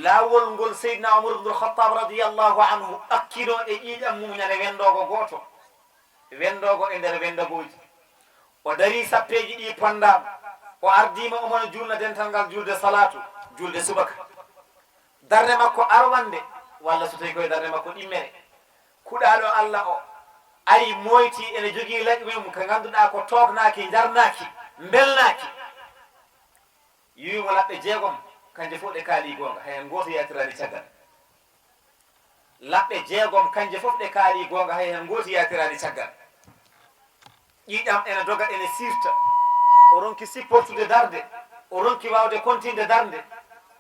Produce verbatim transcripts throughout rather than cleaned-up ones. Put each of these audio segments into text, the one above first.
Laawol ngol Seydina Umar ibnul Khattab radiyallahu anhu ɓakkino e ƴiiƴam mum ñande wenndoogo gooto, wenndoogo e nder wenndagooji. O darii sappeeji ɗii ponndaama, o ardiima omo no juulna dental ngal juulde salaatu, juulde subaka. Darnde makko arwannde, walla so tawii koye darnde makko ɗimmere. Kuɗaaɗo Alla o ari mooyti ene jogii laƴi mum ka ngannduɗaa ko tooknaaki, njarnaaki, mbelnaaki. Yiwi mo laɓɓe jeegom, kanje fof ɗe kaalii goonga, hay heen gooto yaatiraani caggal. Laɓɓe jeegom, kanje fof ɗe kaalii goonga, hay heen gooto yaatiraani caggal. Ƴiiƴam ene doga, ene siirta. O ronki sipportude darnde, o ronki waawde kontinde darnde.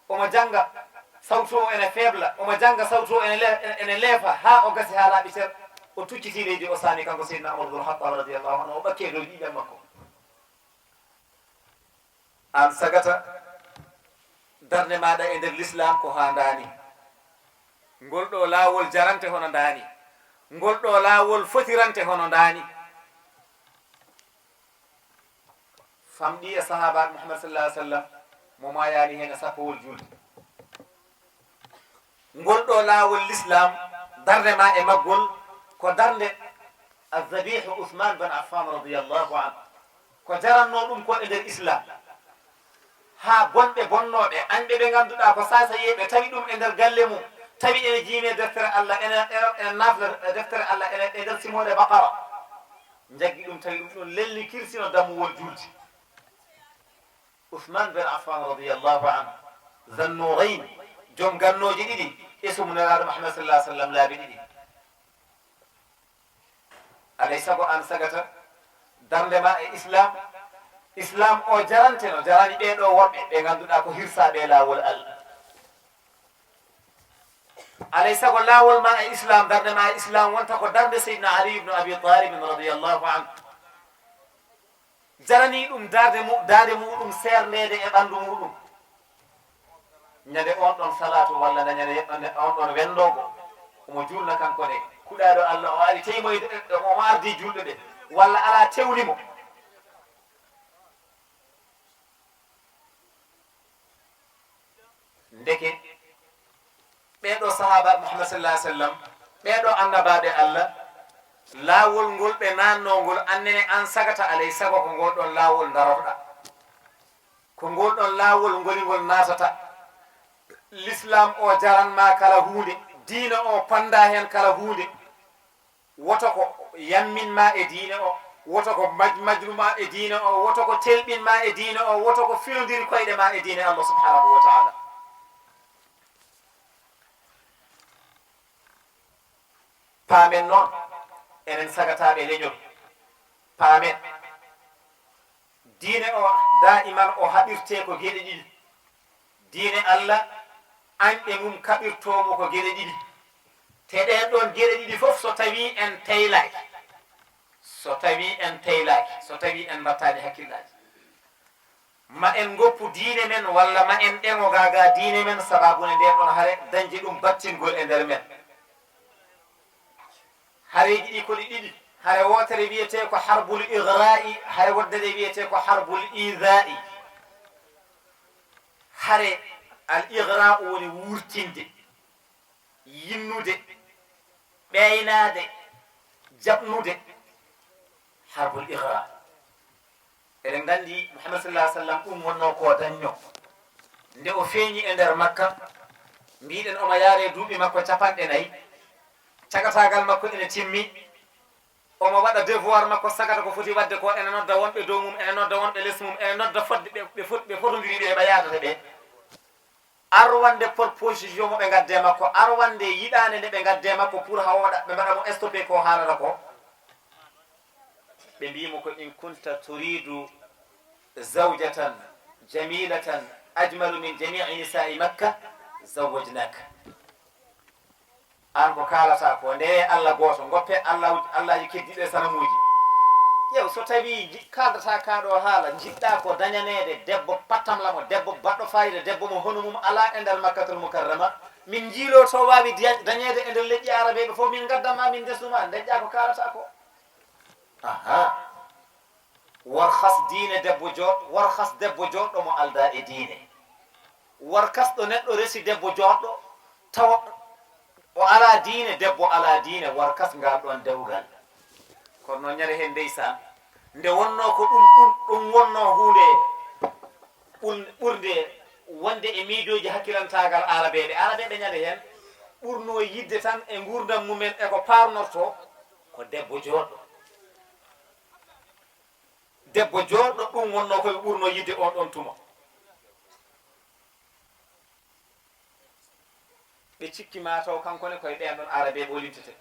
Omo jannga, sawtu o ene feebla, omo jannga, sawtu o ene le-, ene leefa, haa o gasi haa laaɓi cer. O tuccitii leydi, o saami kanko Seydina Umar bun Khattab radiyallahu anhu, o ɓakki e dow ƴiiƴam makko. Aan sagata darnde maaɗa e nder lislaam ko haa ndaani. Ngol ɗoo laawol jarante hono ndaani. Ngol ɗoo laawol fotirante hono ndaani. Famɗi e sahaabaaɓe Muhammad sallallahu alaihi wasallam, mo maayaani heen e sappowol juulde. Ngol ɗoo laawol lislaam, darnde ma e maggol ko darnde Azzabihu Usman ben Affan radiyallahu anhu. Ko jarannoo ɗum ko e nder islaam. Haa bonɓe bonnooɓe, añɓe ɓe ngannduɗaa ko saasayeeɓe, tawi ɗum e nder galle mum, tawi ene jiimee deftere Alla, ene, ene, ene naafla deftere Alla, ene e nder simoore Baqara. Njaggi ɗum, tawi ɗum ɗon lelni kirsino dammuwol juulde. Usman ben Affan radiyallahu anhu, Zannurayn, joom gannooji ɗiɗi, e sumu Nelaaɗo Muhammad sallallahu alaihi wasallam laabi ɗiɗi. Alay sago aan sagata darnde ma e islaam. Islaam o jarante no jarani ɓee ɗoo worɓe ɓe ngannduɗaa ko hirsaaɓe e laawol Alla. Alay sago laawol ma e islaam, darnde ma e islaam wonta ko darnde Seydina Ali ibn Abi Talib radiyallahu anhu. Jaranii ɗum darde mu-, daade muuɗum seerndeede e ɓanndu muuɗum. Ñande oon ɗoon salaatu walla na ñande on ɗoon wenndoogo, omo juulna kanko ne. Kuɗaaɗo Alla o ari teymoyde, omo ardii juulɓe ɓe, walla alaa tewni mo. Ndeke ɓee ɗoo sahaabaaɓe Muhammad sallallahu alaihi wasallam, ɓee ɗoo annabaaɓe Alla, laawol ngol ɓe naatnoo ngol, aan nene aan sagata alay sago ko ngol ɗoon laawol ndarotoɗaa. Ko ngol ɗoon laawol ngol ngol naatata. Lislaam o jaran ma kala huunde, diina o pannda heen kala huunde. Woto ko yammin ma e diine o, woto ko maj-, majlu ma e diine o, woto ko telɓin ma e diine o, woto ko filondiri koyɗe ma e diine Allah subhanahu wa ta'ala. Paamen noon, enen sagataaɓe leñol, paamen. Diine o daa'iman o haɓirtee ko geɗe ɗiɗi. Diine Allah, añɓe mum kaɓirtoo mo ko geɗe ɗiɗi. Te ɗeen ɗoon geɗe ɗiɗi fof, so tawii en teylaaki, so tawii en teylaaki, so tawii en mbaɗtaani hakkillaaji, ma en ngoppu diine men walla ma en ɗeŋo gaagaa diine men, sabaabu ne ndeen ɗoon hare dañde ɗum battingol e nder men. Hareeji ɗi ko ɗi ɗiɗi. Hare wootere wiyetee ko harbul igra'i, hare woɗnde nde wiyetee ko harbul iza'i. Hare al igra'u woni wuurtinde, yinnude, ɓeynaade, jaɓnude. Harbul igra. Eɗen nganndi Muhammad sallallahu alaihi wasallam ɗum wonnoo ko dañnoo. Nde o feeñi e nder Makka, mbiɗen omo yaare duuɓi makko capanɗe nayi, cagataagal makko ene timmi, omo waɗa devoir makko sagata ko foti waɗde ko, ene nodda wonɓe dow mum, ene nodda wonɓe les mum, ene nodda fodde ɓe, ɓe fot-, ɓe fotondiri ɓe, ɓe yaadata ɓe. Arwande proposition mo ɓe ngadde makko, arwande yiɗaande nde ɓe ngadde makko pour hawoɗa ɓe mbaɗa mo stoppé ko haalata ko. Ɓe mbiyi mo ko: "In kunta turidu zawjatan jamilatan ajmalu min jami'i nisa'i Makka, zawwajnaka." Aan ko kaalata ko, nde Allah gooto, ngoppe Allah, Allahji keddiɗo e sanamuuji. Ƴeew, so tawii ji-, kaaldata kaa ɗoo haala, njiɗɗaa ko dañaneede debbo pattamlamo, debbo baɗɗo faayiida, debbo mo hono mum alaa e nder Makkatul Mukarrama, min njiiloo to waawi diya-, dañeede e nder leƴƴi Arabeeɓe fof, min ngaddan ma, min ndesnu ma, ndeƴƴaa ko kaalata ko. Ahaa. Warxas diine debbo jooɗ-, warxas debbo jooɗɗo mo aldaa e diine. Warkas ɗo neɗɗo resi debbo jooɗɗo, tawa o alaa diine, debbo alaa diine, warkas ngal ɗoon dewgal. Kono noon ñande heen ndeysaan, nde wonnoo ko ɗum, ɗum, ɗum wonnoo huunde ɓur-, ɓurnde wonde e miijooji hakkilantaagal aarabeeɓe. Aarabeeɓe ñande heen ɓurnoo yiɗde tan e nguurndam mumen e ko paarnortoo ko debbo jooɗɗo. Debbo jooɗɗo, ɗum wonnoo ko ɓe ɓurnoo yiɗde oon ɗoon tuma. Ɓe cikki maa taw kanko ne koye ɓeen ɗoon aarabeeɓe o lintete.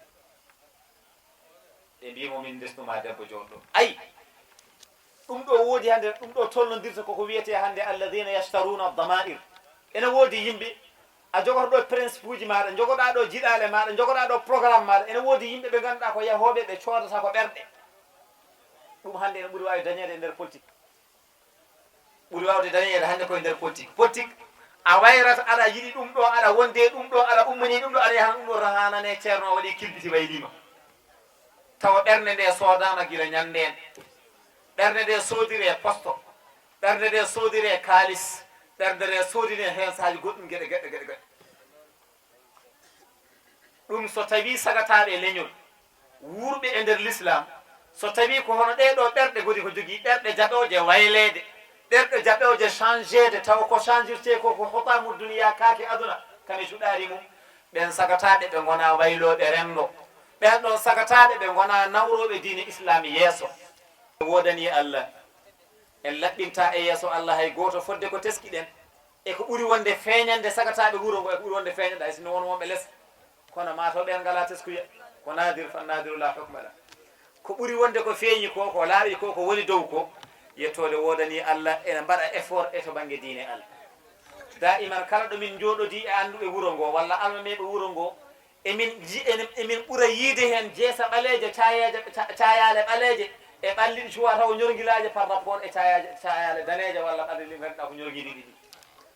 Ɓe mbii mo, "Min ndesnuma debbo jooɗɗo." Ay! Ɗum ɗo woodi hannde, ɗum ɗo tolnondirta koko wiyetee hannde alladina yashtaruna damair. Ene woodi yimɓe, a jogoto ɗo principe uji maaɗa, jogoɗaa ɗo jiɗaale maaɗa, jogoɗaa ɗo programme maaɗa. Ene woodi yimɓe ɓe ngannduɗaa ko yahooɓe, ɓe coodata ko ɓerɗe. Ɗum hannde ene ɓuri waawi dañeede e nder politique. Ɓuri waawde dañeede hannde koye nder politique. Politique, a wayrata, aɗa yiɗi ɗum ɗo, aɗa wonde ɗum ɗo, aɗa ummanii ɗum ɗo, aɗa yaha ɗum ɗo, rahanane ceerno o waɗi kilbiti wayliima. Tawa ɓernde nde soodaama gila ñanndeen. Ɓernde nde soodire posto. Ɓernde nde soodire kaalis. Ɓernde nde soodire heen saaji goɗɗum geɗe, geɗe, geɗe, geɗe. Ɗum so tawii sagataaɓe leñol, wuurɓe e nder Lislaam, so tawii ko hono ɗee ɗoo ɓerɗe ngoni ko jogii ɓerɗe jaɓooje wayleede, ɓerɗe jaɓooje changeede, tawa ko changirtee ko, ko hotaamu duniyaa kaake aduna, kame cuɗaari mum, ɓeen sagataaɓe ɓe ngonaa waylooɓe renndo. Ɓeen ɗoon sagataaɓe ɓe ngonaa nawrooɓe diine Islaam yeeso. Woodanii Allah, en laɓɓintaa e yeeso Allah hay gooto fodde ko teskiɗen. E ko ɓuri wonde feeñande sagataaɓe wuro ngo, e ko ɓuri wonde feeñande hay sinno won wonɓe les. Kono maa taw ɓeen ngalaa teskuya. Ko naadir, fan naadiru laa hukma lah. Ko ɓuri wonde ko feeñi ko, ko laaɓi ko, ko woni dow ko, yettoode woodanii Allah, ene mbaɗa effort e to bannge diine Allah. Daa'iman kala ɗo min njooɗodii e annduɓe wuro ngo walla almameeɓe wuro ngo, emin ji-, emin, emin ɓura yiide heen jeesa ɓaleeje, caayeeje, ca-, caayaale ɓaleeje e ɓalli ɗi cuwaa taw ñorngilaaje par rapport e caayaaje, caayaale daneeje walla ɓalli ɗi ngannduɗaa ko ñornginiiɗi ɗi.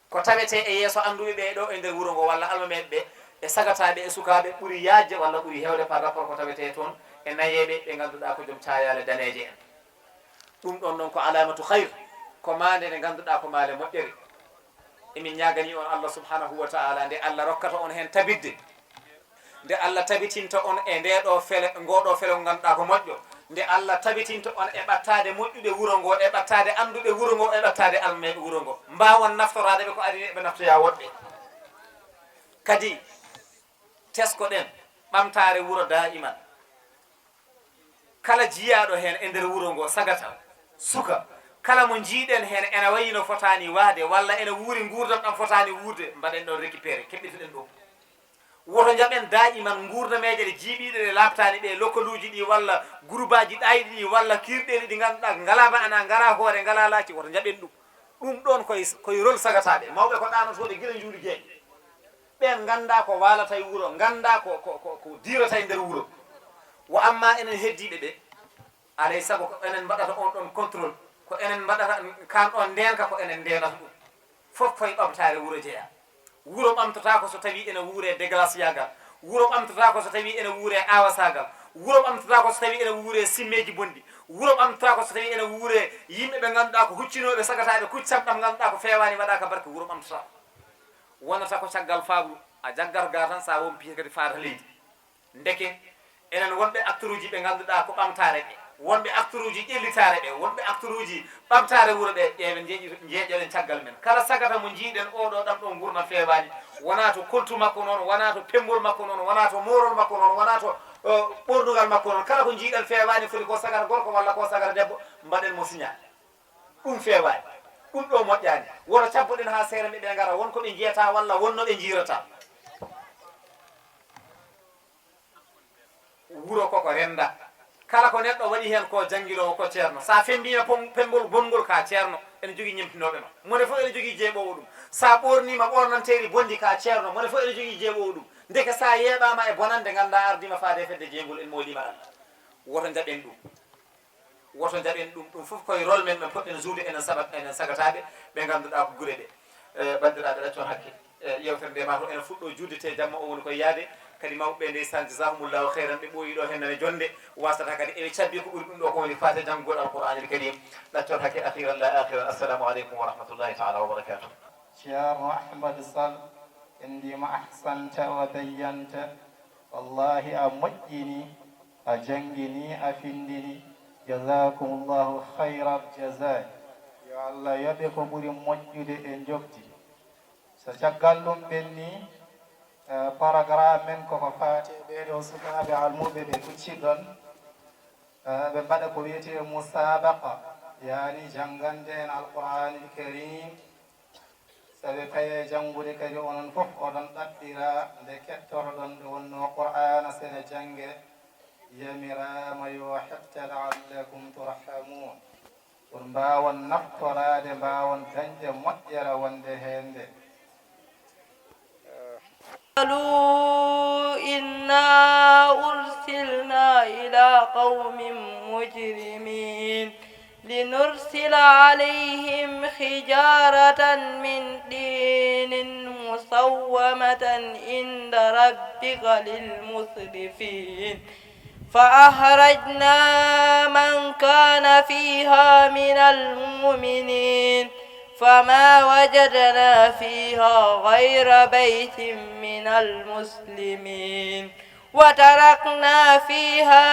Ko tawetee e yeeso annduɓe ɓee ɗoo e nder wuro ngo walla almameeɓe ɓe, e sagataaɓe e sukaaɓe ɓuri yaajde walla ɓuri heewde par rapport ko tawetee toon e nayeeɓe ɓe ngannduɗaa ko joom caayaale daneeje en. Ɗum ɗoon noon ko alaamatu khayr, ko maande nde ngannduɗaa ko maale moƴƴere. Emin ñaaganii on Allah subhanahu wa ta'ala nde Allah rokkata on heen tabitde. Nde Allah tabitinta on e ndee ɗoo fele, ngoo ɗoo fele ngo ngannduɗaa ko moƴƴo. Nde Allah tabitinta on e ɓattaade moƴƴuɓe wuro ngoo, e ɓattaade annduɓe wuro ngoo, e ɓattaade almameeɓe wuro ngoo. Mbaawon naftoraade ɓe ko adii ɓe naftoya woɗɓe. Kadi, tesko-ɗen ɓamtaare wuro daa'iman. Kala jiyaaɗo heen e nder wuro ngoo sagata, suka, kala mo njii-ɗen heen ene wayi no fotaani wahde walla ene wuuri nguurndam ɗam fotaani wuurde, mbaɗen ɗoon récupéré, keɓɓitoɗen ɗum. Woto njaɓen daa'iman nguurdameeje ɗe jiiɓiiɗe ɗe laaɓtaani ɗe, lokoluuji ɗi walla gurubaaji ɗaayɗi ɗi walla kiirɗeeli ɗi ngannduɗaa ngalaa ma'anaa, ngalaa hoore, ngalaa laaci, woto njaɓen ɗum. Ɗum ɗoon koye, koye rôle sagataaɓe, mawɓe ko ɗaanotooɓe gila njuulu jeeƴe. Ɓeen nganndaa ko waalata e wuro, nganndaa ko, ko, ko, ko diirata e nder wuro. Wa amma enen heddiiɓe ɓe, alay sago ko enen mbaɗata on ɗon contrôle, ko enen mbaɗata kaan ɗon ndeenka, ko enen ndeenata ɗum. Fof koye ɓamtaare wuro jeyaa. Wuro ɓamtotaako so tawii ene wuuree déglaciyagal. Wuro ɓamtotaako so tawii ene wuuree aawasaagal. Wuro ɓamtotaako so tawii ene wuuree simmeeji bonɗi. Wuro ɓamtotaako so tawii ene wuuree yimɓe ɓe ngannduɗaa ko huccinooɓe sagataaɓe kuccam ɗam ngannduɗaa ko feewaani waɗaaka barke, wuro ɓamtotaako. Wonata ko caggal faabru, a jaggat gaa tan, so a wompi kadi faata leydi. Ndeke, enen wonɓe acteuruuji ɓe ngannduɗaa ko ɓamtaare ɓe, wonɓe acteuruuji ƴellitaare ɓe, wonɓe acteuruuji ɓamtaare wuro ɓe, ƴeewen njeeƴi-, njeeƴoɗen caggal men. Kala sagata mo njii-ɗen oo ɗoo ɗam ɗoo nguurndam feewaani, wonaa to koltu makko noon, wonaa to pemmbol makko noon, wonaa to moorol makko noon, wonaa to, o, ɓoornugal makko noon. Kala ko njii-ɗen feewaani, foti ko sagata gorko walla ko sagata debbo, mbaɗen mo siñaal. Ɗum feewaani. Ɗum ɗoo moƴƴaani. Woto cabboɗen haa seerenɓe ɓee ngara, won ko ɓe njiyata walla won no ɓe njiirata. Wuro koko rennda. Kala ko neɗɗo waɗi heen ko janngiroowo, ko ceerno. So a femmbiima pom-, pemmbol bonngol, ka ceerno. Ene jogii ñemtinooɓe ma. Mone fof ene jogii jeeɓoowo ɗum. So a ɓoorniima ɓoornanteeri bonndi, ka ceerno. Mone fof ene jogii jeeɓoowo ɗum. Ndeke so a yeeɓaama e bonannde, nganndaa a ardiima faade e fedde jeyngol, en mooliima Allah. Woto njaɓen ɗum. Woto njaɓen ɗum. Ɗum fof koye rôle men, men poɗɗen jouer enen sabat-, enen sagataaɓe ɓe ngannduɗaa ko gure ɓe. Eh, banndiraaɓe, ɗaccon hakke. Eh, yeewtere nde maa to ene fuɗɗoo juutde, te jamma o woni koye yahde. Kadi mawɓe ɓe, ndeysaan, jazahumullahu khayran, ɓe ɓooyi ɗo heen nane jonnde, wasata kadi eɓe cabbi ko ɓuri ɗum ɗo ko woni faate janngugol Alqur'aanil Kariim. Ɗaccon hakke akhiran la akhiran. Assalamu aleykum wa rahmatullahi ta'ala wa barakatuh. Ceerno Ahmad Sall, en mbiima ahsanta wa bayyanta. Wallahi a moƴƴini, a janngini, a findini. Jazakumullahu khairal jazai. Yo Allah yoɓe ko ɓuri moƴƴude e njoɓdi. So caggal ɗum ɓenni, eh, programme men koko faati e ɓeeɗo sukaaɓe almuɓe ɓe kucciɗon. Eh, ɓe mbaɗa ko wiyetee musabaqa, yaani janngande en Alqur'aanil Kariim. So ɓe payee janngude kadi, onon fof oɗon ɗaɓɓira nde kettoroɗon nde wonnoo Qur'aana sene jannge, yamiraama yo hepte la'allakum turhamuun. Pour mbaawon naftoraade, mbaawon dañde moƴƴere wonde heen nde. قالوا إنا أرسلنا إلى قوم مجرمين لنرسل عليهم حجارة من طين مسومة عند ربك للمسرفين. فأخرجنا من كان فيها من المؤمنين فما وجدنا فيها غير بيت من المسلمين وتركنا فيها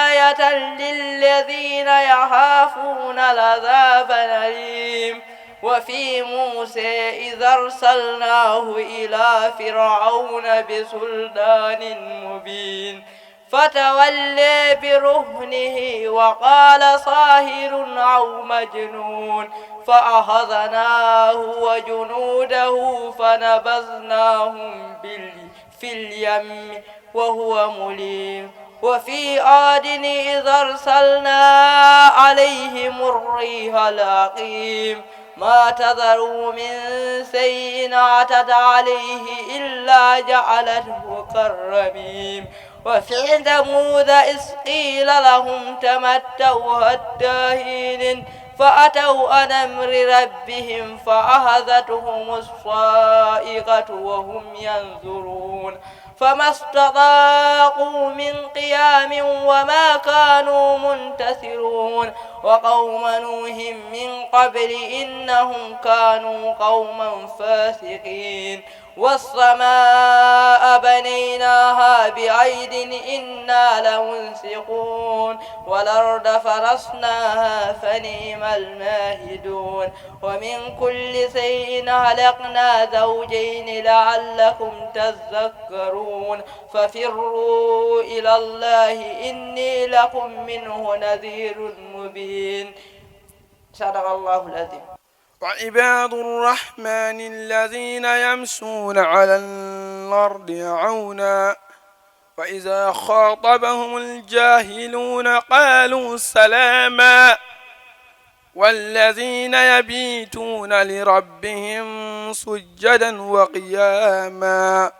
آية للذين يخافون العذاب الأليم. وفي موسى إذ أرسلناه إلى فرعون بسلطان مبين فتولى بركنه وقال ساحر أو مجنون فأخذناه وجنوده فنبذناهم بال- في اليم وهو مليم. وفي عاد إذ أرسلنا عليهم الريح العقيم ما تذر من شيء أتت عليه إلا جعلته كالرميم. وفي ثمود إذ قيل لهم تمتعوا حتى حين فعتوا عن أمر ربهم فأخذتهم الصاعقة وهم ينظرون فما استطاعوا من قيام وما كانوا منتصرين وقوم نوح من قبل إنهم كانوا قوما فاسقين. والسماء بنيناها بأيد إنا لموسعون والأرض فرشناها فنعم الماهدون. ومن كل شيء خلقنا زوجين لعلكم تذكرون. ففروا إلى الله إني لكم منه نذير مبين. صدق الله العظيم. وعباد الرحمن الذين يمشون على الأرض هونا وإذا خاطبهم الجاهلون قالوا سلاما والذين يبيتون لربهم سجدا وقياما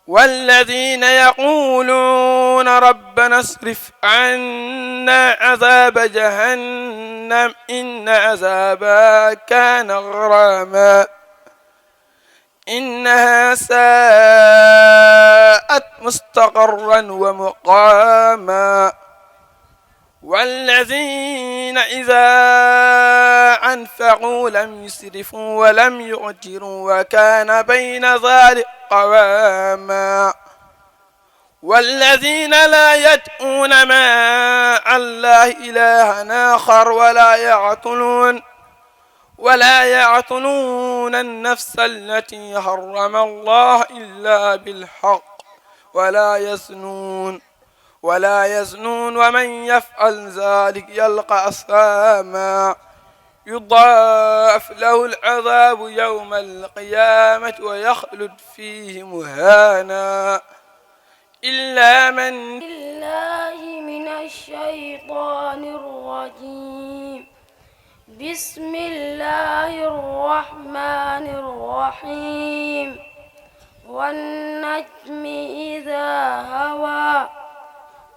والذين يقولون ربنا اصرف عنا عذاب جهنم إن عذابها كان غراما إنها ساءت مستقرا ومقاما والذين إذا أنفقوا لم يسرفوا ولم يقتروا وكان بين ذلك قواما والذين لا يدعون مع الله إلها آخر ولا يقتلون ولا يقتلون النفس التي حرم الله إلا بالحق ولا يزنون ولا يزنون ومن يفعل ذلك يلق أثاما يضاعف له العذاب يوم القيامة ويخلد فيه مهانا إلا من بالله من الشيطان الرجيم. بسم الله الرحمن الرحيم. والنجم إذا هوى.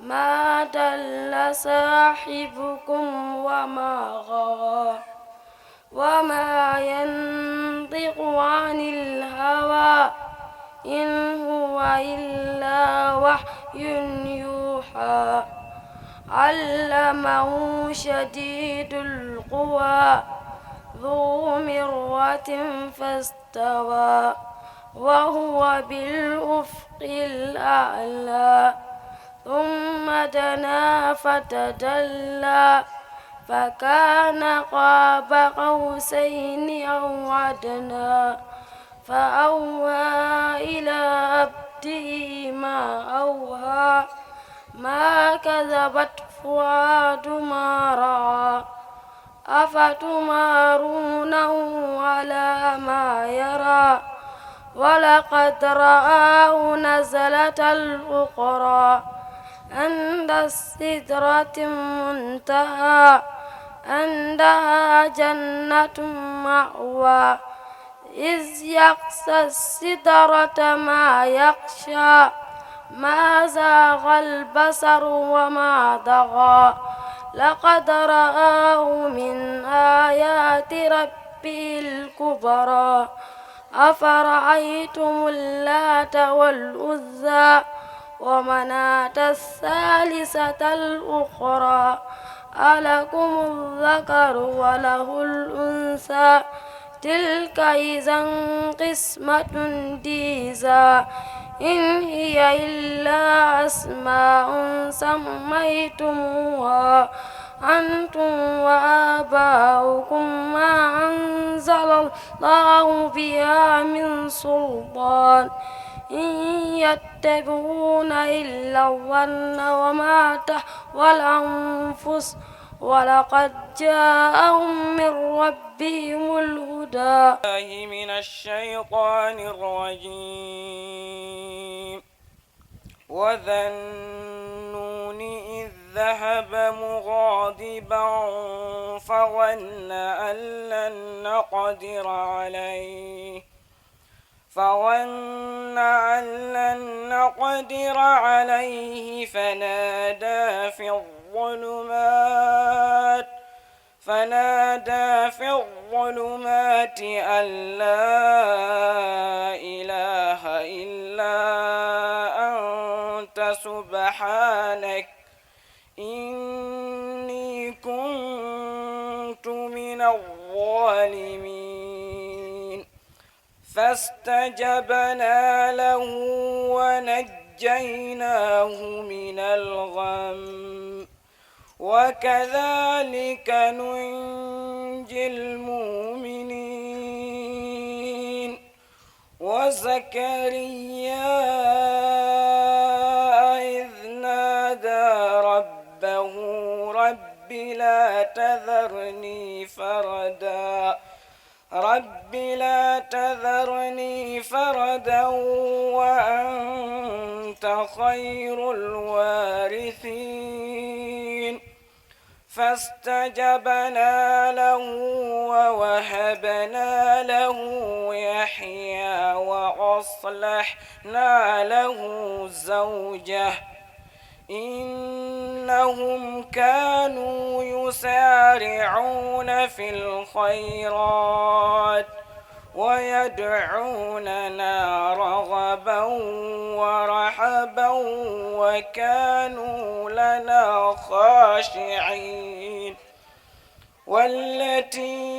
ما ضل صاحبكم وما غوى. وما ينطق عن الهوى إن هو إلا وحي يوحى. علمه شديد القوى. ذو مرة فاستوى وهو بالأفق الأعلى. ثم دنا فتدلى فكان قاب قوسين أو أدنى فأوحى إلى عبده ما أوحى. ما كذب الفؤاد ما رأى. أفتمارونه على ما يرى. ولقد رآه نزلة أخرى عند سدرة المنتهى. عندها جنة المأوى. إذ يغشى السدرة ما يغشى. ما زاغ البصر وما طغى. لقد رآه من آيات ربه الكبرى. أفرأيتم اللات والعزى ومناة الثالثة الأخرى. ألكم الذكر وله الأنثى. تلك إذا قسمة ضيزى. إن هي إلا أسماء سميتموها أنتم وآباؤكم ما أنزل الله بها من سلطان. إن يتبعون إلا الظن وما تهوى الأنفس ولقد جاءهم من ربهم الهدى. الله من الشيطان الرجيم. وذا النون إذ ذهب مغاضبا فظن أن لن نقدر عليه فظن أن لن نقدر عليه فنادى في الظلمات فنادى في الظلمات أن لا إله إلا أنت سبحانك إني كنت من الظالمين. فاستجبنا له ونجيناه من الغم وكذلك ننجي المؤمنين. وزكريا إذ نادى ربه رب لا تذرني فردا رب لا تذرني فردا وأنت خير الوارثين. فاستجبنا له ووهبنا له يحيى وأصلحنا له زوجه إنهم كانوا يسارعون في الخيرات ويدعوننا رغبا ورهبا وكانوا لنا خاشعين. والتي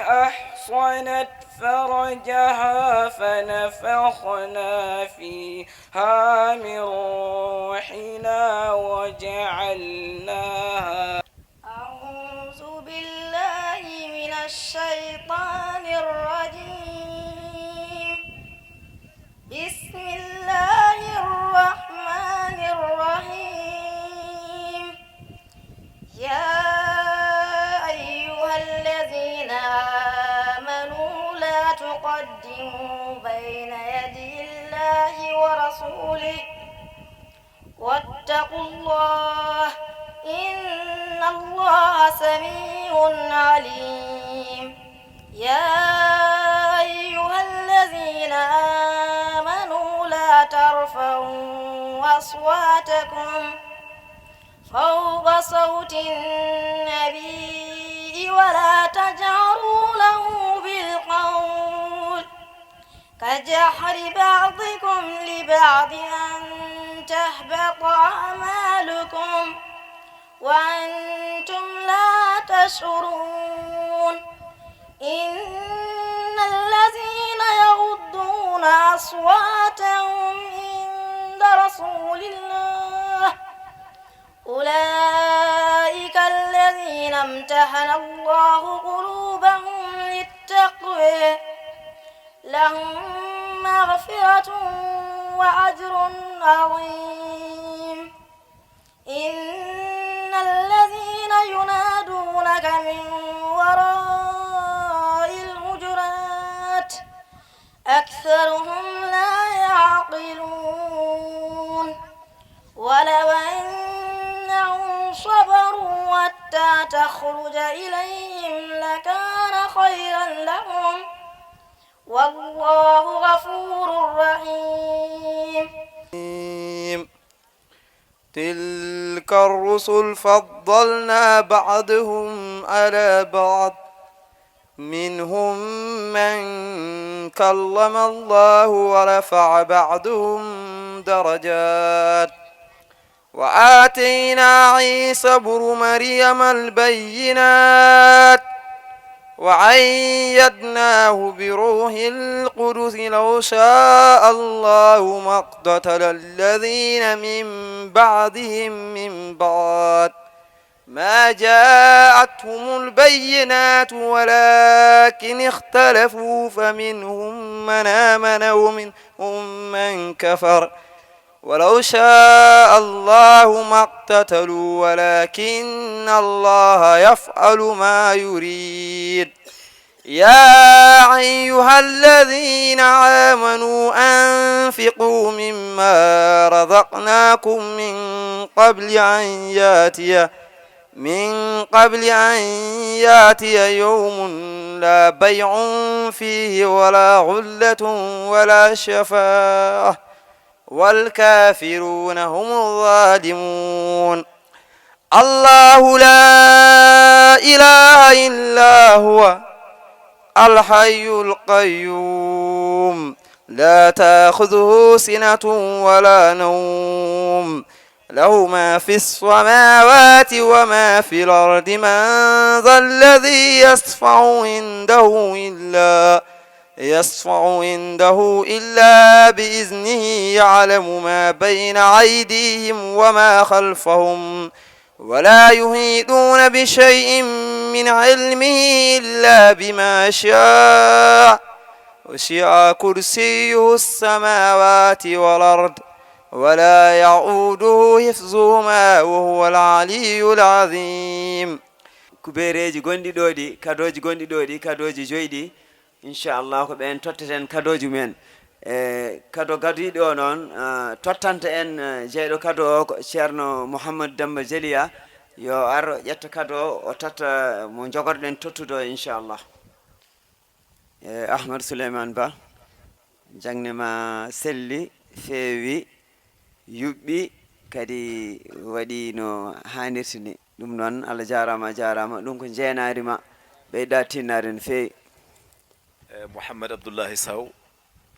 أحصنت فرجها فنفخنا فيها من روحنا وجعلناها أعوذ بالله من الشيطان الرجيم. بسم الله الرحمن الرحيم. يا أيها الذين آمنوا لا تقدموا بين يدي الله ورسوله واتقوا الله إن الله سميع عليم. يا أيها الذين آمنوا لا ترفعوا أصواتكم فوق صوت النبي ولا تجهروا له بالقول كجهر بعضكم لبعض أن تحبط أعمالكم وأنتم لا تشعرون. إن الذين يغضون أصواتهم عند رسول الله أولئك الذين امتحن الله قلوبهم للتقوى لهم مغفرة وأجر عظيم. إن الذين ينادونك من وراء الحجرات أكثرهم لا يعقلون. ولو أنهم صبروا حتى تخرج إليهم لكان خيرا لهم. والله غفور رحيم. تلك الرسل فضلنا بعضهم على بعض منهم من كلم الله ورفع بعضهم درجات وآتينا عيسى ابن مريم البينات وأيدناه بروح القدس لو شاء الله ما اقتتل الذين من بعدهم من بعد ما جاءتهم البينات ولكن اختلفوا فمنهم من آمن ومنهم من كفر ولو شاء الله ما اقتتلوا ولكن الله يفعل ما يريد. يا أيها الذين آمنوا أنفقوا مما رزقناكم من قبل أن يأتي من قبل أن يأتي يوم لا بيع فيه ولا خلة ولا شفاعة والكافرون هم الظالمون. الله لا إله إلا هو الحي القيوم لا تأخذه سنة ولا نوم له ما في السماوات وما في الأرض من ذا الذي يشفع عنده إلا يشفع عنده إلا بإذنه يعلم ما بين أيديهم وما خلفهم ولا يحيطون بشيء من علمه إلا بما شاء وسع كرسيه السماوات والأرض ولا يؤوده حفظهما وهو العلي العظيم. Kubeereeji gonɗi ɗo ɗi, kadooji gonɗi ɗo ɗi, kadooji joyi ɗi, inchallah ko ɓeen totteten kadooji mumen. E kado gadiiɗo o noon, ah, tottanta en, eh, jeyɗo kado o ko Ceerno Mouhammad Demmba Jeliya, yo ar o ƴetta kado o, o totta mo njogorɗen tottude o, inchallah. E Ahmad Souleymane Ba, jaŋde ma selli, feewi, yuɓɓi, kadi waɗi no haanirta ni. Ɗum noon, Allah jaaraama, a jaaraama. Ɗum ko njeenaari ma, ɓeyda tinnaade no feewi. Eh, Mouhammad Abdoullahi Sow,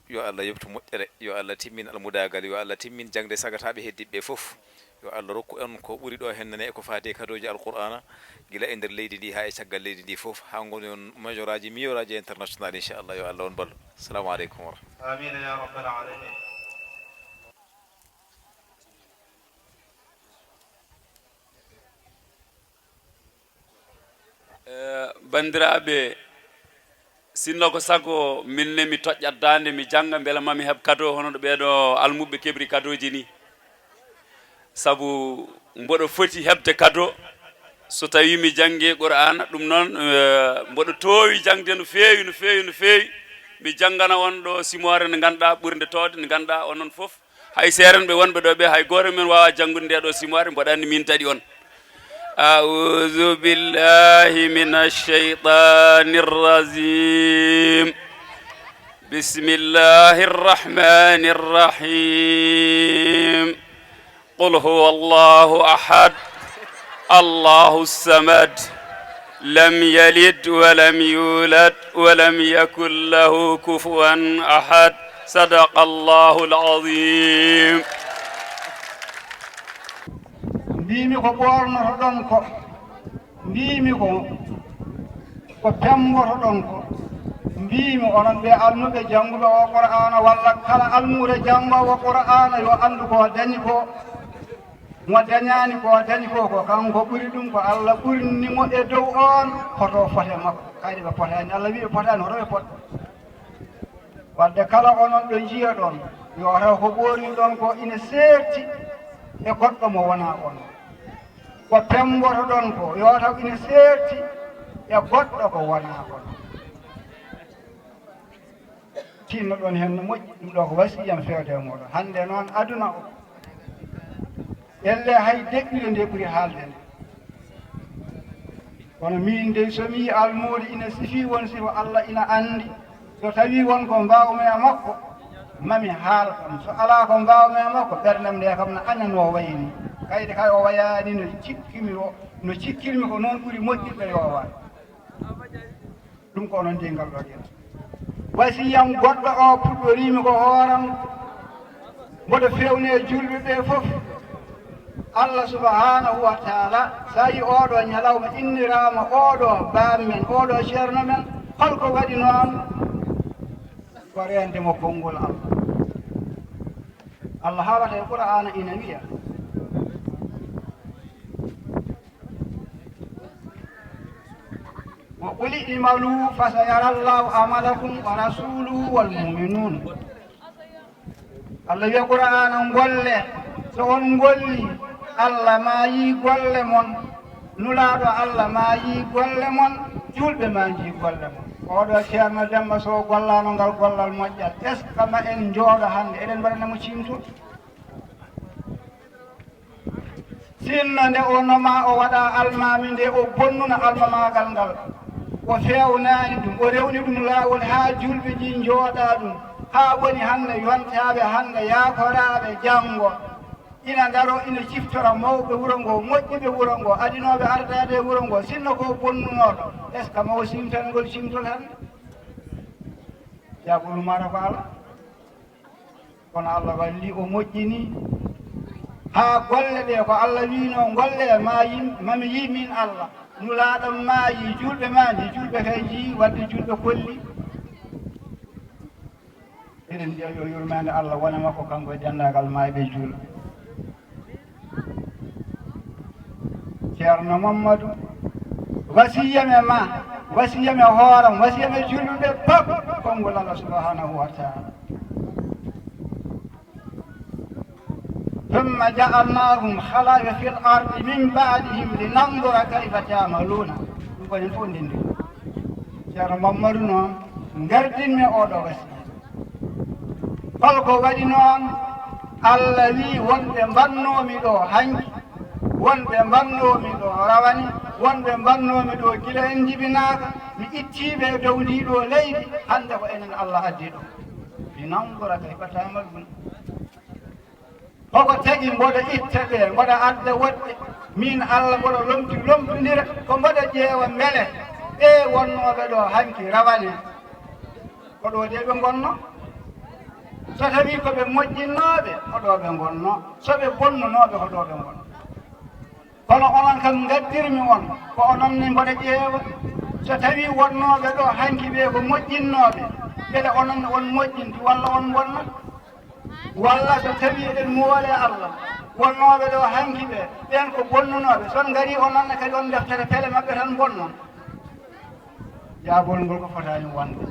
yo Allah yoɓtu moƴƴere, yo Allah timmin almudaagal, yo Allah timmin jaŋde sagataaɓe heddiiɓe ɓe fof. Yo Allah rokku en ko ɓuri ɗo heen nane e ko faati e kadooji Alqur'aana, gila e nder leydi ndi haa e caggal leydi ndi fof, haa ngoni on majoraaji, miyoraaji international, inchallah. Yo Allah on ballo. Assalamu aleykum wa rahmatullahi. Amiina ya rabbal aalamiin. Eh, banndiraaɓe, sinno ko sago min ne mi toƴƴat daande, mi jannga, mbela ma mi heɓ kado hono ɗo ɓeeɗo almuɓɓe keɓri kadooji ni. Sabu mboɗo foti heɓde kado so tawii mi janngi Qur'aana, ɗum noon, eh, mboɗo toowi jaŋde no feewi, no feewi, no feewi. Mi janngana on ɗo simoore nde ngannduɗaa ɓurnde toowde, nde ngannduɗaa onon fof. Hay seerenɓe wonɓe ɗo ɓe, hay gooto men waawaa janngude nde ɗo simoore, mboɗo anndi miin daɗi on. أعوذ بالله من الشيطان الرجيم. بسم الله الرحمن الرحيم. قل هو الله أحد. الله الصمد. لم يلد ولم يولد ولم يكن له كفوا أحد. صدق الله العظيم. Mbiimi ko ɓoornotoɗon ko, Mbiimi ko, ko pemmbotoɗon ko. Mbiimi onon ɓe almuɓe jannguɓe o Qur'aana, walla kala almuure janngoowo Qur'aana yo anndu ko dañi ko. Mo dañaani ko dañi ko, ko kanko ɓuri ɗum, ko Alla ɓurni mo e dow oon, hoto fote makko. Kayɗe ɓe potaani, Alla wii ɓe potaani, hoto ɓe pot. Wadde kala onon ɗo njiya ɗon, yo taw ko ɓoorin ɗon ko ina seerti e goɗɗo mo wonaa on. Ko pemmboto ɗon ko, yo taw ina seerti e goɗɗo ko wonaa on. Tinno ɗon heen no moƴƴi, ɗum ɗo ko wasiyam fewde e mooɗon. Hannde noon aduna o, elle hay deƴƴude nde ɓuri haalde nde. Kono miin dey, so mi yii almuudo ina sifii won sifo, Alla ina anndi. So tawii won ko mbaawmi e makko, mami haal kam. So alaa ko mbaawmi e makko, ɓerndam nde kam na aña no wayi ni. Kayde kay o wayaani no cikkimi o, no cikkirmi ko noon ɓuri moƴƴirde yo waay. Ɗum ko onon dey ngal ɗo geɗe. Wasiyam goɗɗo o puɗɗoriimi ko hooram. Mboɗo fewnee julɓe ɓe fof. Alla subhanahu wa taala, so a yii oɗo ñalawma inniraama oɗo baam men, oɗo ceerno men, holko waɗi noon? Ko reende mo konngol Alla. Alla haalata e Qur'aana ina wiya, "Wa qul i'malu fa sayara Allahu amalakum wa rasuluhu wal mu'minun." Alla wiya Qur'aana, "Ngolle, so on ngolli, Alla maa yii golle mon, Nulaaɗo Alla maa yii golle mon, juulɓe maa njii golle mon." Oɗo ceerno Demba, so gollaano ngal gollal moƴƴal, est-ce que ma en njooɗo hannde eɗen mbaɗana mo ciimtol? Sinno nde o noma o waɗa almaami nde, o bonnuna almamaagal ngal, o feewnaani ɗum, o rewni ɗum laawol haa juulɓe njii njooɗa ɗum, haa woni hannde yontaaɓe hannde yaakoraaɓe janngo ina ndaro ina ciftora mawɓe wuro ngo, moƴƴuɓe wuro ngo, adinooɓe ardaade e wuro ngo. Sinno ko bonnunooɗo, est-ce que ma o siimtan ngol ciimtol hannde? Jaabulu maata ko alaa. Kono Alla walli o moƴƴini haa golle ɗe ko Alla wiino ngolle, ma yim-, mami yii min Alla. Nulaaɗo maayi, juulɓe maayi, juulɓe kay njii, wadde juulɓe kolli. Eɗen mbiya yo yurmeende Alla wone makko, kanko e denndaangal maayɓe juulɓe. Ceerno Mammadu, wasiyam e ma, wasiyam e hooram, wasiyam e julɓe pop, konngol Allah subhanahu wa taala. ثم جعلناهم خلائف في الأرض من بعدهم لننظر كيف تعملون. Ɗum ko en fof ndenndi. Ceerno Mammadu noon, ngardinmi oɗo wasiya. Holko waɗi noon? Alla wii, wonɓe mbannoomi ɗo hanki, wonɓe mbannoomi ɗo rawani, wonɓe mbannoomi ɗo gila en njibinaaka, mi ittii ɓe e dow ndii ɗo leydi, hannde ko enen Alla addi ɗo. Linanzura kayfa ta'malun. Hoko tagi mboɗo itta ɓe, mboɗo adda woɗɓe? Min Alla mboɗo lomti, lomtondira, ko mboɗo ƴeewa mbele ɓe wonnooɓe ɗo hanki rawane, ko ɗo de ɓe ngonno? So tawii ko ɓe moƴƴinnooɓe, ko ɗo ɓe ngonno. So ɓe bonnunooɓe, ko ɗo ɓe ngonno. Kono onon kam ngaddirmi on, ko onon ne mboɗo ƴeewa. So tawii wonnooɓe ɗo hanki ɓe ko moƴƴinnooɓe, mbele onon ne on moƴƴinti walla on bonnat? Walla so tawii eɗen moole Allah, wonnooɓe ɗo hanki ɓe, ɓeen ko bonnunooɓe, so on ngarii onon ne kadi on ndeftata pele maɓɓe tan bonnon? Jaabol ngol ko fotaani wonde.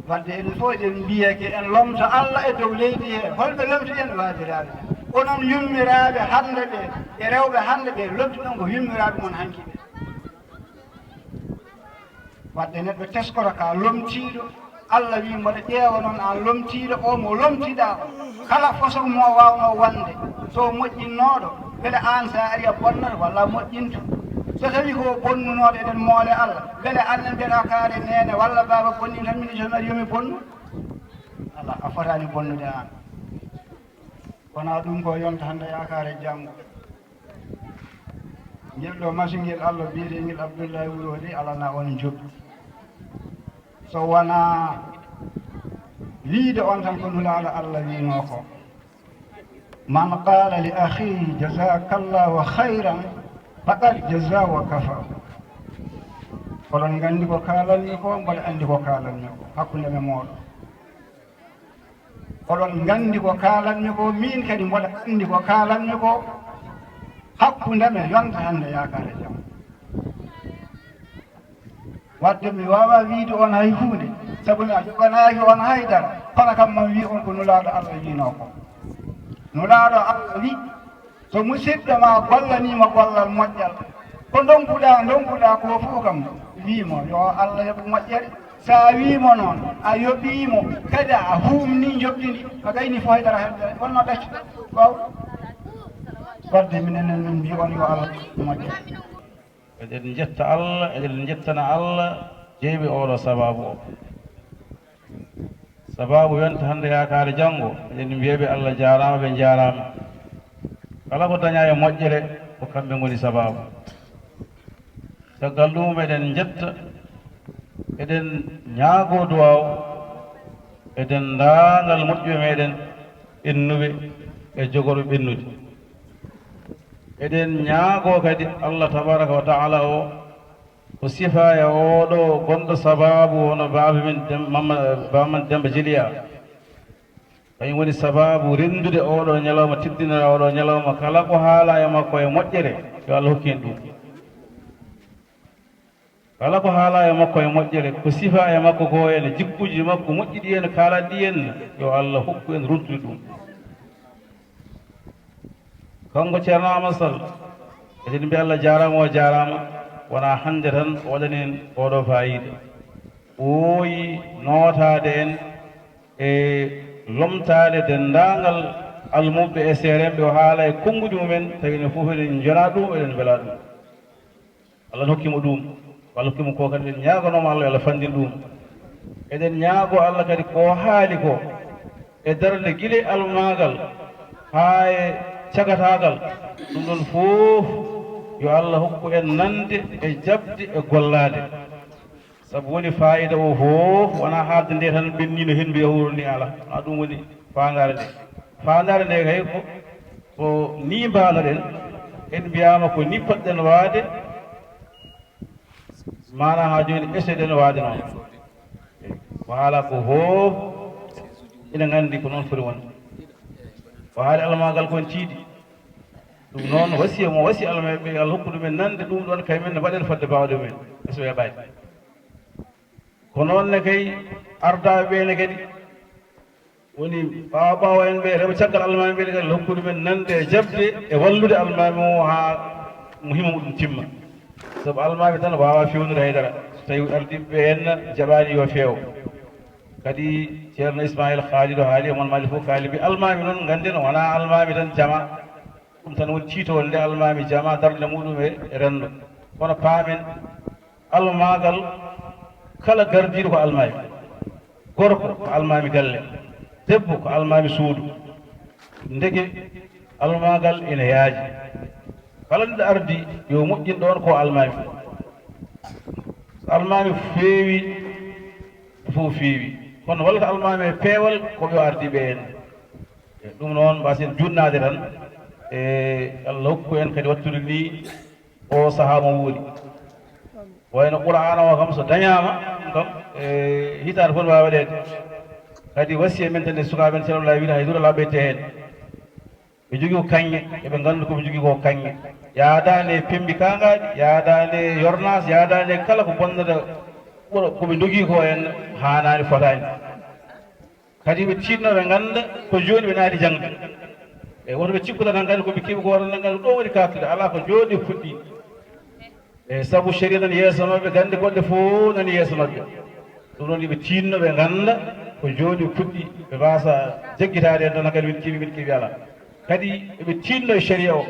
Wadde enen fof eɗen mbiyake en lomta Allah e dow leydi he. Holɓe lomtiɗen? Waajiraaɓe. Onon yummiraaɓe hannde ɓe e rewɓe hannde ɓe, lomtiɗon ko yummiraaɓe mon hanki ɓe. Wadde neɗɗo teskoto ka lomtiiɗo, Allah wii mboɗo ƴeewa noon aan lomtiiɗo o mo lomtiɗaa o. Kala façon mo waawnoo wonde, so o moƴƴinnooɗo, mbele aan so a arii a bonnat walla a moƴƴinta? So tawii ko o bonnunooɗo, eɗen moole Allah, mbele aan ne mbiyataa kaare neene walla baaba bonni tan, min so mi arii yo mi bonnu? Alaa, a fotaani bonnude aan. Wonaa ɗum ko yonta hannde yaakaare janngo. Ngel ɗo masingel Allah biyeteengel Abdullahi Wuro de alanaa on njoɓdi. So wonaa wiide on tan ko Nulaaɗo Allah wiinoo ko, "Man qaala li akhihi jazakallahu khayran, Faqad jaza wa kafa. Oɗon nganndi ko kaalanmi ko, mboɗo anndi ko kaalanmi ko hakkunde me mooɗon. Oɗon nganndi ko kaalanmi ko, miin kadi mboɗo anndi ko kaalanmi ko hakkunde me yonta hannde yaakaare jam. Wadde mi waawaa wiyde on hay huunde, sabu mi a joganaaki on hay dara, kono kam man wi on ko Nulaaɗo Allah wiinoo ko. Nulaaɗo Allah wi, so musiɗɗo ma gollanii mo gollal moƴƴal, ko ndonkuɗaa, ndonkuɗaa ko fof kam, wii mo yo Allah yoɓ moƴƴere. So a wii mo noon, a yoɓii mo, kadi a huumnii njoɓdi ndi, a gayni fof hay dara hedde, wonno ɗaccu, waaw. Wadde minen ne min mbii on yo Allah yoɓ moƴƴere. Eɗen njetta Allah, eɗen njettana Allah jeyɓe oɗo sabaabu o. Sabaabu yonta hannde yaakaare janngo, eɗen mbiya ɓe Allah jaaraama, ɓe njaaraama. Kala ko dañaa e moƴƴere, ko kamɓe ngoni sabaabu. Caggal ɗum, eɗen njetta, eɗen ñaagoo duwaaw e denndaangal moƴƴuɓe meɗen ɓennuɓe e jogorɓe ɓennude. Eɗen ñaagoo kadi Allah tabaaraka wa taala o, o sifa e oɗo gonɗo sabaabu, hono baaba men Dem-, Mamma-, baaba men Demba Jeliya. Kañum woni sabaabu renndude oɗo ñalawma, teddinira oɗo ñalawma. Kala ko haala e makko e moƴƴere, yo Allah hokku en ɗum. Kala ko haala e makko e moƴƴere, ko sifa e makko ko en, jikkuuji makko moƴƴi ɗi en, kaalat ɗi en, yo Allah hokku en runtude ɗum. Kanko Ceerno Aamadu Sall, eɗen mbiya Allah jaaraama, o jaaraama, wonaa hannde tan o waɗani en oɗo faayiida. O wooyi nootaade en e lomtaade denndaangal almuɓɓe e seeremɓe, o haala e konnguɗi mumen, tawi enen fof eɗen njonaa ɗum, eɗen mbelaa ɗum. Allah ne hokki mo ɗum, Allah hokki mo ko kadi, eɗen ñaaganoo mo Allah yo Allah fanndin ɗum. Eɗen ñaagoo Allah kadi ko haali ko e darnde gila e almaagal haa e cagataagal, ɗum ɗon fof yo Allah hokku en nande e jaɓde e gollaade. Sabu woni faayiida o fof wonaa haalde nde tan ɓenni no henndu e howru ni, alaa, wonaa ɗum woni faandaare nde. Faandaare nde kay ko, ko ni mbaano-ɗen, en mbiyaama ko ni potɗen waade, maanaa haa jooni ɓesden waade noon. Ko haala ko fof ina nganndi ko noon foti wonde. Ko haali almaagal kon tiiɗi. Ɗum noon wasiya mo wasi almaɓe, Allah hokku ɗumen nande ɗum ɗon, kay men no mbaɗen fodde baawɗe mumen. Ɓe so weeɓaani. Ko noon ne kay ardaaɓe ɓe ne kadi woni ɓaawo ɓaawo en ɓe, rewa caggal almaami ɓe ne kadi, Allah hokku ɗumen nande e jaɓde e wallude almaami o haa mo himo muɗum timma. Sabu almaami tan waawaa feewnude hay dara. So tawi ardiiɓe ɓe en jaɓaani yo feew. Kadi Ceerno Ismaayil haali ɗo, haali e mon Maali fof kaali, mbi almaami noon ngannden wonaa almaami tan jama. Ɗum tan woni tiitowol nde almaami jama darnde muɗum e renndo. Kono paamen almaagal kala gardiiɗo ko almaami. Gorko ko almaami galle, debbo ko almaami suudu. Ndeke almaagal ina yaaji. Kala ɗo ardi yo moƴƴin ɗoon ko almaami. So almaami feewi, fof feewi. Kono wallata almaami e peewal ko ɓe ardiiɓe en. E ɗum noon, mbasen juutnaade tan, e Allah hokku en kadi wattude ni o sahaa mo woodi. Wayno Qur'aana o kam so dañaama, ɗum kam, e hitaande fof ne waawi waɗeede. Kadi wasiya men tan e sukaaɓe men, Ceerno Abdoulaye wiide hay dura laaɓeete heen. Ɓe jogii ko kaŋŋe, eɓe nganndu ko ɓe jogii ko kaŋŋe. Yaadaani e pemmbi kaangaaɗi, yaadaani e yornaas, yaadaani e kala ko bonnata ɓura ko ɓe ndogii ko en haanaani, fotaani. Kadi ɓe tiiɗno, ɓe ngannda ko jooni ɓe naati jaŋde. E woto ɓe cikku tan, ngannda ko ɓe keɓi ko, tan ngannda ɗo woni kaaktude, alaa ko jooni fuɗɗi. E sabu sharia nan yeeso maɓɓe, gannde goɗɗe fof nan yeeso maɓɓe. Ɗum noon, yo ɓe tiiɗno, ɓe ngannda ko jooni fuɗɗi, ɓe mbaasa jaggitaade en tan, kadi min keɓi, min keɓi alaa. Kadi eɓe tiiɗno e sharia o.